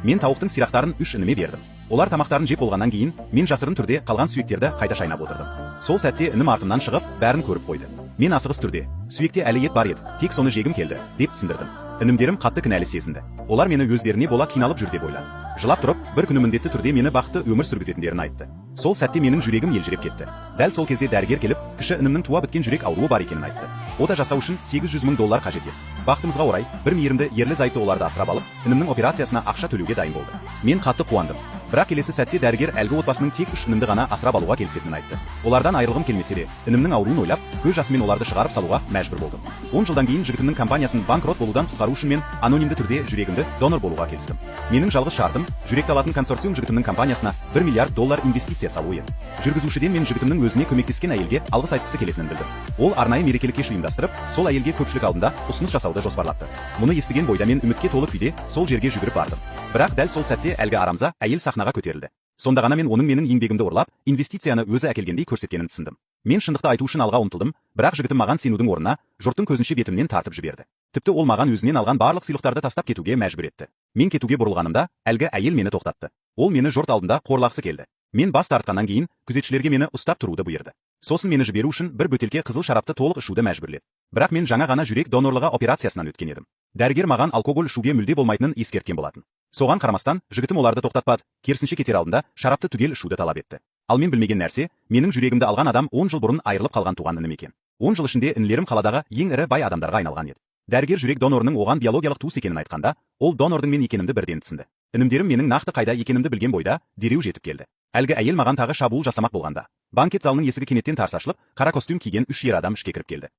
Мен тауықтың сирақтарын үш ініме бердім. Олар тамақтарын жеп болғаннан кейін мен жасырын түрде қалған сүйектерді қайта шайнап отырдым. Сол сәтте інім артымнан шығып, бәрін көріп қойды. Мен асығыс түрде: «Сүйекте әлі ет бар еді, тек соны жегім келді», – деп түсіндірдім. Інімдерім қатты кінәлі сезінді. Олар мені өздеріне бола қиналып жүр деп ойлады. Жылап тұрып, бір күні міндетті түрде мені бақытты өмір сүргізетіндерін айтты. Сол сәтте менің жүрегім елжіреп кетті. Дәл сол кезде дәрігер келіп, кіші інімнің туа біткен жүрек ауруы бар екенін айтты. Ота жасау үшін 800 мың доллар қажет еді. Бақытымызға орай, бір мейірімді ерлі зайыпты оларды асырап алып, інімнің операциясына ақша төлеуге дайын болды. Мен қатты қуандым. Бірақ келесі сәтте дәрігер әлгі отбасының тек үш інімді ғана асырап алуға келісетінін айтты. Олардан айырылғым келмесе де, інімнің ауруын ойлап, көз жасыммен оларды шығарып салуға мәжбүр болдым. 10 жылдан кейін жігітімнің компаниясын банкрот болудан құтқару үшін мен анонимді түрде жүрегімді донор болуға келістім. Менің жалғыз шартым – жүректі алатын консорциум жігітімнің компаниясына 1 миллиард доллар инвестиция салу еді. Жүргізушіден мен жігітімнің өзіне көмектескен әйелге алғыс айтқысы келетінін білдім. Ол арнайы мерекелік кеш ұйымдастырып, сол әйелге көпшілік алдында ұсыныс жасауды жоспарлапты. Мұны естіген бойда мен үмітке толы күйде сол жерге жүгіріп бардым. Бірақ дәл сол сәтте әлгі арамза әйел сахнаға көтерілді. Сонда ғана мен оның менің еңбегімді ұрлап, инвестицияны өзі әкелгендей көрсеткенін түсіндім. Мен шындықты айту үшін алға ұмтылдым, бірақ жігітім маған сенудің орнына жұрттың көзінше бетімнен тартып жіберді. Тіпті ол маған өзінен алған барлық сыйлықтарды тастап кетуге мәжбүр етті. Мен кетуге бұрылғанымда, әлгі әйел мені тоқтатты. Ол мені жұрт алдында қорлағысы келді. Мен бас тартқаннан кейін күзетшілерге мені ұстап тұруды бұйырды. Сосын мені жіберу үшін бір бөтелке қызыл шарапты толық ішуді мәжбүрледі. Бірақ мен жаңа ғана жүрек донорлығы операциясынан өткен едім. Дәрігер маған алкоголь ішуге мүлде болмайтынын ескерткен болатын. Соған қарамастан, жігітім оларды тоқтатпады, керісінше кетер алдында шарапты түгел ішуді талап етті. Ал мен білмеген нәрсе, менің жүрегімді алған адам 10 жыл бұрын айырылып қалған туған інім екен. 10 жыл ішінде інілерім қаладағы ең ірі бай адамдарға айналған еді. Дәрігер жүрек донорының оған биологиялық туыс екенін айтқанда, ол донордың мен екенімді бірден түсінді. Інімдерім менің нақты қайда екенімді білген бойда дереу жетіп келді. Әлгі әйел маған тағы шабуыл жасамақ болғанда, банкет залының есігі кенеттен тарс ашылып, қара костюм киген үш ер адам ішке кіріп келді.